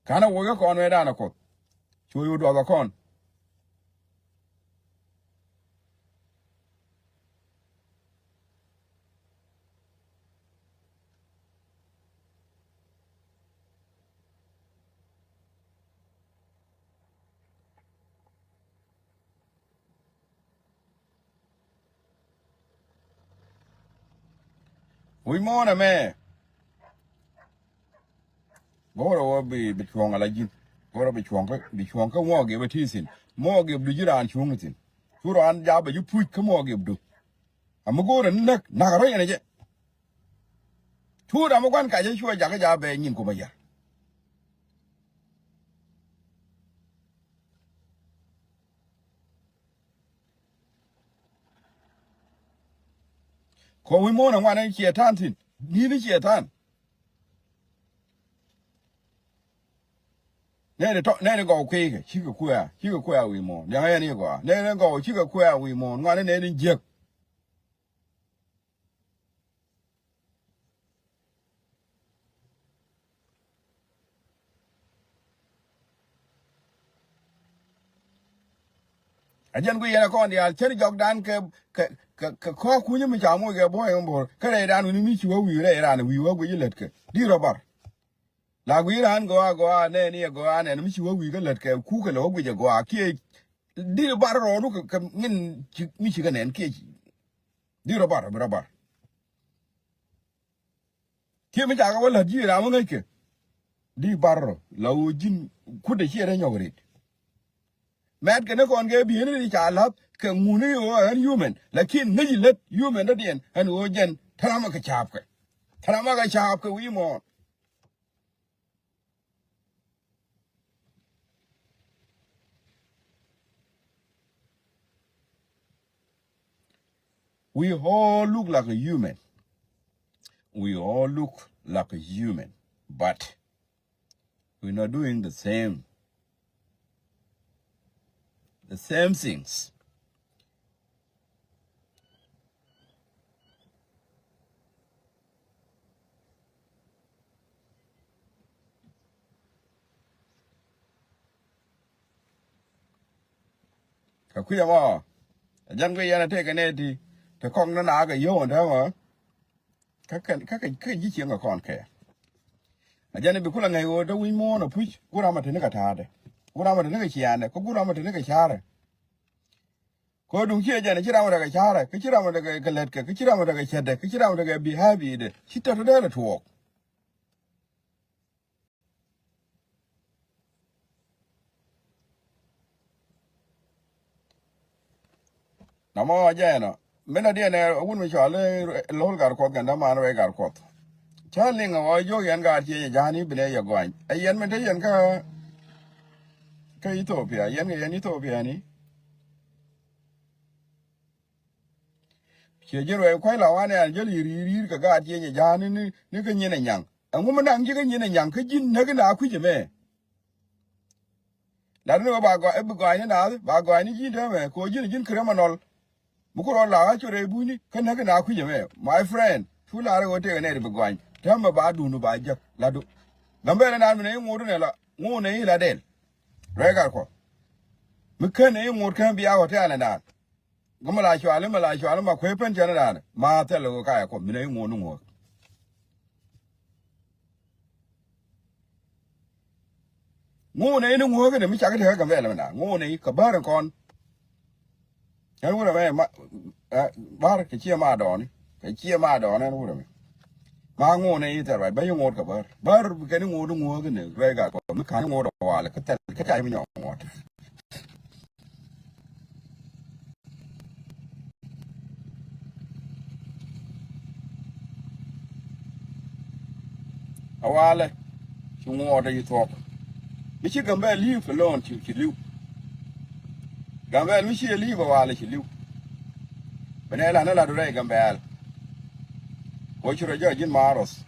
Ka̱n a woc kä kɔn mëë dan a Kuoth. Cu yo̱o̱ duɔth a kɔn. Wi̱i̱ muɔ̱ɔ̱n ɛmɛ. Go̱o̱rä wä bi, bi cuɔ̱ŋ ala ji̱n. Go̱o̱rä bi cuɔ̱ŋ kä, bi cuɔ̱ŋ kä muɔɔk gep ɛ ti thi̱n. Muɔɔk gep du ji̱ raan cuŋ thi̱n. Cu raan jabɛ ji̱ puc kä muɔɔk gep du. Ami go̱o̱rä ni näk, nak rɔ̱ yɛn ɛ jɛ. Cu ram mi gua̱n kacä cuɔ jakä jabɛ nyin kumä yär. Kɔ wi̱i̱ muɔ̱ɔ̱n ɛ ŋuan ɛ ciɛ ta̱a̱n thi̱n. Ni̱n ɛ ciɛ ta̱a̱n. Nɛy ti tɔ, nɛy ti gɔw kui̱kɛ, cikɛ kuɛ̈ɛ̈, cikɛ kuɛ̈ɛ̈ wi̱i̱ muɔ̱ɔ̱n. Liaŋ ɛ yɛn i̱ gɔaa. Nɛy ti gɔw cikɛ kuɛ̈ɛ̈ wi̱i̱ muɔ̱ɔ̱n. Ŋuan ɛ nɛy ti jiäk. A jɛn ku yɛn a kɔn diaal cär jɔkdan kɛ, kɛ, kɛ, kɛ kɔ̱k kunyä mi ca moc kɛ buɔ̱ɔ̱c ɛn bo̱r. Kä rɛy raan wi̱ni mi ci wä wi̱i̱ rɛy raan wi̱i̱ wä guic i̱ lät kɛ. Di̱t rɔ bar. La guic raan gɔaa gɔaa nɛɛni ɛ gɔaa nɛɛni mi ci wä wi̱i̱ kä lät kɛ kukɛ lɛ wä guic ɛ gɔaa kiɛ. Di̱t bar rɔɔdu kɛ, kɛ ŋin ci, mi ci kɛ nɛn kiɛ. Di̱t rɔ bar, bi rɔ bar. Kiɛ mi cakɛ wä la̱t ji̱ ram wä ŋäckɛ. Di bar rɔ la ɣöö ji̱n kutdɛ ciɛ rɛ nyɔk rit. Mɛt kɛ ni kɔn kɛ bi̱i̱ni di ca la̱th kɛ ŋuni ɣöö ɣän human. Lakin ŋäci lät human dɔ̱diɛn ɣän ɣöö jɛn täämɛ kɛ ca̱a̱pkɛ. Täämɛ kɛ ca̱a̱pkɛ wi̱i̱ muɔ̱ɔ̱n. We all look like a human. We all look like a human, but we're not doing the same, the same things. Kɛ kui̱ ɛmɔ ɛ jɛn guiy yɛn ɛ tëëkɛ nɛy ti te kɔk ni naak ɛ yio̱w ɛn täämɛ. Kä kɛn kä kɛ ji̱ cieŋ kɛ kɔn kɛ. Ɛ jɛn ɛ bi kulɛ ŋäc ɣöö te wi̱c muɔ̱ɔ̱n ɛ puc, gur ram ɛ te ni kɛ ta̱a̱dɛ, gur ram ɛ te ni kɛ ciaaŋdɛ, kä gur ram ɛ te ni kɛ ca̱rɛ. Kɛ ɣöö duŋ ciɛ jɛn ɛ ci ram ɛ te kɛ ca̱rɛ, kä ci ram ɛ te kɛ lätkɛ, kä ci ram ɛ te kɛ cätdɛ, kä ci ram ɛ te kɛ behaviordɛ, ci tɔ̱tɔ̱ dee lɛ tuɔɔk. Namɔ jɛɛnɔ min a diɛn ɛ wun mi cɔal i̱ lo̱l Gat Kuɔth kɛn däman rɛy Gat Kuɔth. Cä liŋ ɛ ɣɔɔ jiök yɛn gaat ciec ɛ ja̱a̱ni binɛ yɛ gɔany ɛ yɛn min te yɛn kä, kä Ethiopia, yɛn kɛ yɛn Ethiopia ni. Ciɛ ji̱n ruɛy kua̱c la wanɛ an jäl yi̱ ri̱i̱r ri̱i̱r kɛ gaat jiɛc ɛ ja̱a̱ni ni, ni kä nyin ɛ nyaŋ. Ɛŋu mi naŋ ji̱ kä nyin ɛ nyaŋ kä ji̱n näk in a kui̱c ɛmɛ? Lat ni ɣöö ba gɔaa, ɛ bi gɔaa ni naath, ba gɔaa ni ji̱n täämɛ, kɛ ɣöö ji̱n, ji̱n criminal. Mi ku rɔ la ɣä cu rɛy bunyni kä näk in a kui̱c ɛmɛ. My friend, cu lar ɣöö tëëkɛ nɛy ti bi gɔany. Täämɛ ba duundu ba jäk, latdu. Gambɛlɛ naan mi nɛ i̱ ŋot inɛ la, ŋot inɛ i̱ la dɛl. Rɛy Gat Kuɔth. Mi ken i̱ ŋot kɛn bia hotel ɛ naan. Kä mi la cuali, mi la cuali ma kuee pen cɛn raan ma thil ɣöö kayɛ Kuɔth mi nɛ i̱ ŋuɔ̱ɔ̱n ni ŋuɔ̱ɔ̱k. Ŋuɔ̱ɔ̱n ni ŋuɔ̱ɔ̱k ni mi cak i̱ tekä Gambɛlɛ mi na ŋuɔ̱ɔ̱n ni kɛ bäär in kɔn. Ɛn wurɛ mɛ ma, ɛ, bar kɛ ciɛ ma dɔɔni. Kɛ ciɛ ma dɔɔni ɛn wurɛ mɛ. Ma ŋo̱o̱n ɛ i̱ thɛr ruac bä yi ŋo̱o̱t kɛ bär. Bär kɛn i̱ ŋo̱o̱t i̱ ŋo̱o̱k inɛ ruac gat kɔ mi ka̱n i̱ ŋo̱o̱t ɛ walɛ kä thɛl kä ca i̱ mi nyɔk ŋuɔ̱t. A walɛ ci ŋuɔɔt a yi thuɔk. Mi ci Gambɛl li̱i̱p kɛ lo̱o̱n ci, ci li̱w. Gambɛl mi ci li̱i̱p a walɛ ci li̱w. Bi nɛ lan a lat rɛy Gambɛl. Wä ci rɔ jɔc ji̱n Maroth.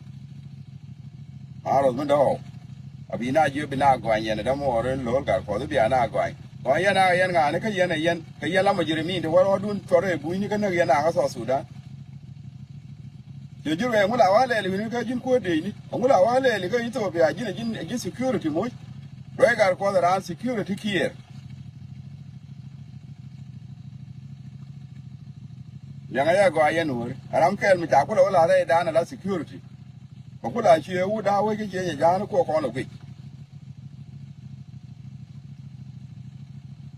Maroth mi dɔɔk. A bi na jiö bi na gɔany yɛn a däm wä rɛn lo̱l gat kuɔth bi a na gɔany. Gɔany yɛn a yɛn ŋa̱a̱ni kä yɛn a yɛn kä yɛn la mujrimin ti wä rɔɔdun thɔr rɛy bunyni kä näk yɛn a kä South Sudan. Cɛ jur kɛ ŋu la wa lɛɛli wi̱ni kä ji̱n kuäär dee ni. Ŋu la wa lɛɛli kä Ethiopia ji̱n, ji̱n, ji̱n security moc. Ruac gat kuɔth raan security kiɛɛr. Liɛŋɛ yɛ gɔaa yɛn wääri. Ɛ ram kɛɛl mi ca kulɛ wä la rɛy dan ala security. Ɛ kula ciɛ wut da̱a̱ wec kä ciɛ nyɛ ja̱a̱n kuɔ kɔn ɛ guic.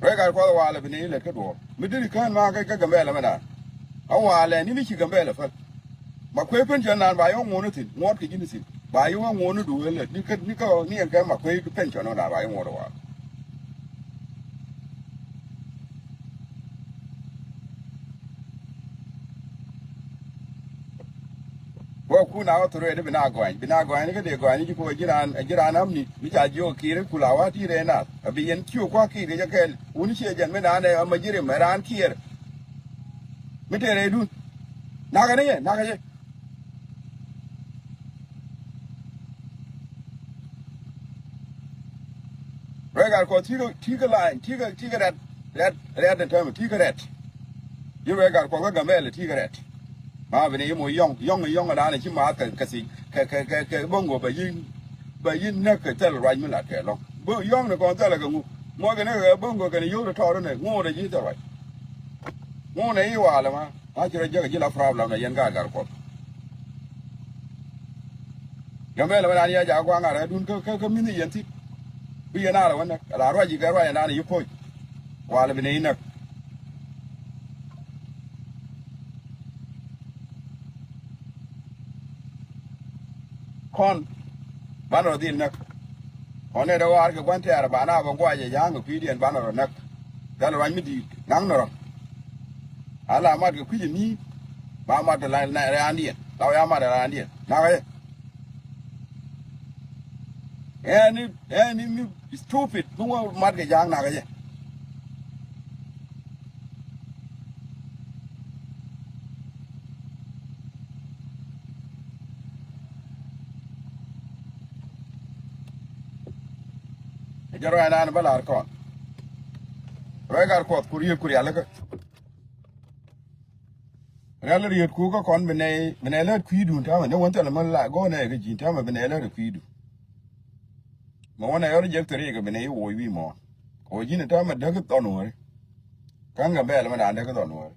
Ruac gat kuɔth walɛ bi ni lät kä duɔ̱ɔ̱r. Mi diri kään ma kä, kä Gambɛl ɛmɛ da̱a̱n. A walɛ ni ni ci Gambɛl ɛ päl. Ma kuec pen cɛ naan ba yɛ ŋuɔ̱n ni thi̱n, ŋuɔ̱t kɛ ji̱n ni thi̱n. Ba yɛ ŋuɔ̱n ni duëël ni kä, ni kä ni ɛn kɛ ma kuec pen cɛ naan ba yɛ ŋuɔ̱n ni waal. Wä kun a wä thuree di bi na gɔany, bi na gɔany ni kä dee gɔany ni ji̱ kuɔ ji̱ raan, ji̱ raan amni, mi ca jiök kiir kula wa ti ree naath. A bi yɛn ciö kua kiir kɛ jɛ kɛɛl, wuni ciɛ jɛn mi naan ɛ ma ji̱ rim ɛ raan kiɛɛr. Mi te ree dun. Nakä ni yɛ, nakä jɛ. Ruac gat kuɔth ti̱i̱ kä, ti̱i̱ kä la̱a̱ny, ti̱i̱ kä, ti̱i̱ kä rɛt, rɛt, rɛt ɛn täämɛ, ti̱i̱ kä rɛt. Ji̱ ruac gat kuɔth kä Gambɛl ti̱i̱ kä rɛt. Ma bi ni yim wä yɔ̱ŋ, yɔ̱ŋ, yɔ̱ŋ ɛn da̱a̱n ci maath kɛ, kɛ thiec, kɛ, kɛ, kɛ, kɛ bo̱ŋ go̱ bɛ yi̱n, bɛ yi̱n näk kɛ thil ruac mi lat kɛ lɔ̱ŋ. Bo̱ yɔ̱ŋ ni kɔn thilɛ kɛ ŋu. Muɔc kɛ ni kɛ bo̱ŋ go̱ kɛn yio̱w tɔ̱tɔ̱ ni ŋo̱o̱r ɛ ji̱ thil ruac. Ŋo̱o̱n ɛ i̱ walɛ ma, ma ci rɔ jek ji̱ la problem ɛ yɛn gaat gat kuɔth. Gambɛl ɛ wä dan yɛ jaak gua̱a̱ŋ a rɛɛdun kä, kä, kä mi̱th yɛn thi̱n. Bi yɛn a rɛ wä näk, la ruac ji̱ kɛ ruac ɛn dan i̱ poc. Walɛ bi nɛ i̱ näk. Kɔn banɛ rɔ dhil näk. Kɔn nɛ dee waar kɛ gua̱n tɛɛr banɛ a bɛ guac ɛ ja̱a̱ŋ kɛ kui̱diɛn banɛ rɔ näk. Thilɛ ruac mi di̱i̱t naŋ ni rɔ. A la mat kɛ kui̱c ɛ mi̱i̱th ba mat kɛ la rɛandiɛn la wä ya mat kɛ rɛandiɛn nakä jɛ. Ɛn ni, ɛn ni mi stupid mi wä mat kɛ ja̱a̱ŋ nakä jɛ. Ɛ jɛ ruac naan bä la̱r kɔn. Ruac gat kuɔth ku riet ku rialikä. Rial riet ku kä kɔn bi nɛy, bi nɛy lät kui̱dun täämɛ ni wän thilɛ mi la go̱o̱nɛ kɛ ji̱n täämɛ bi nɛy lät kui̱dun. Mɛ wän ɛ yɔr jek thiriik bi nɛy woc wi̱i̱ mɔɔn. Kɛ wä ji̱n täämɛ däk thɔn wääri. Kä Gambɛl mɛ daan däk thɔn wääri.